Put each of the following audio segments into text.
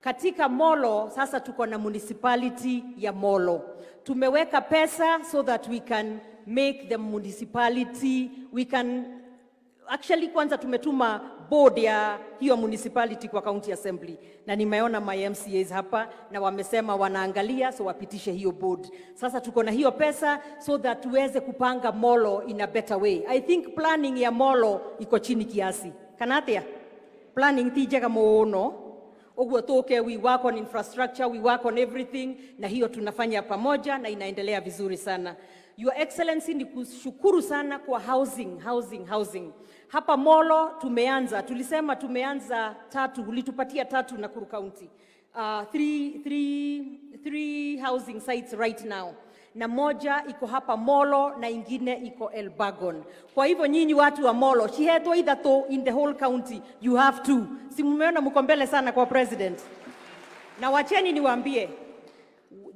Katika Molo sasa tuko na municipality ya Molo. Tumeweka pesa so that we can make the municipality, we can actually, kwanza tumetuma board ya hiyo municipality kwa county assembly, na nimeona my MCAs hapa na wamesema wanaangalia, so wapitishe hiyo board. Sasa tuko na hiyo pesa so that tuweze kupanga Molo in a better way. I think planning ya Molo iko chini kiasi kana atia, planning ti njega muno uguo tuke. We work on infrastructure, we work on everything, na hiyo tunafanya pamoja na inaendelea vizuri sana. Your Excellency, ni kushukuru sana kwa housing, housing, housing. Hapa Molo tumeanza, tulisema tumeanza tatu, ulitupatia tatu Nakuru County. Three housing sites right now, na moja iko hapa Molo na ingine iko Elburgon. Kwa hivyo nyinyi watu wa Molo, cihetwo ithatu in the whole county, you have two. Si mumeona mko mbele sana kwa president? Na wacheni niwaambie,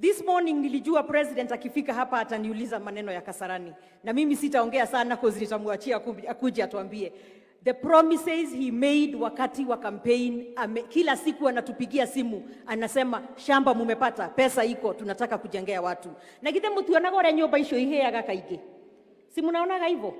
this morning nilijua president akifika hapa ataniuliza maneno ya Kasarani, na mimi sitaongea sana cause nitamwachia akuje atuambie. The promises he made wakati wa campaign, kila siku anatupigia simu anasema, "Shamba mumepata, pesa iko, tunataka kujengea watu." Na githe mutionaga uria nyumba icio iheaga kaingĩ? Si mnaonaga hivyo?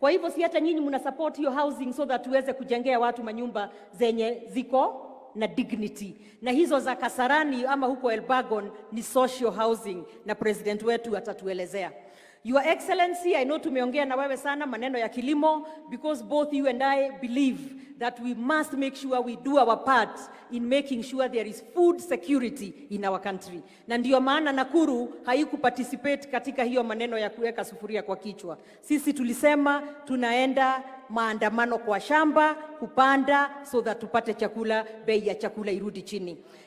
Kwa hivyo si hata nyinyi mna support hiyo housing so that tuweze kujengea watu manyumba zenye ziko na dignity? Na hizo za Kasarani ama huko Elburgon ni social housing, na president wetu atatuelezea. Your Excellency, I know tumeongea na wewe sana maneno ya kilimo because both you and I believe that we must make sure we do our part in making sure there is food security in our country. Na ndio maana Nakuru haikuparticipate katika hiyo maneno ya kuweka sufuria kwa kichwa. Sisi tulisema tunaenda maandamano kwa shamba kupanda so that tupate chakula, bei ya chakula irudi chini.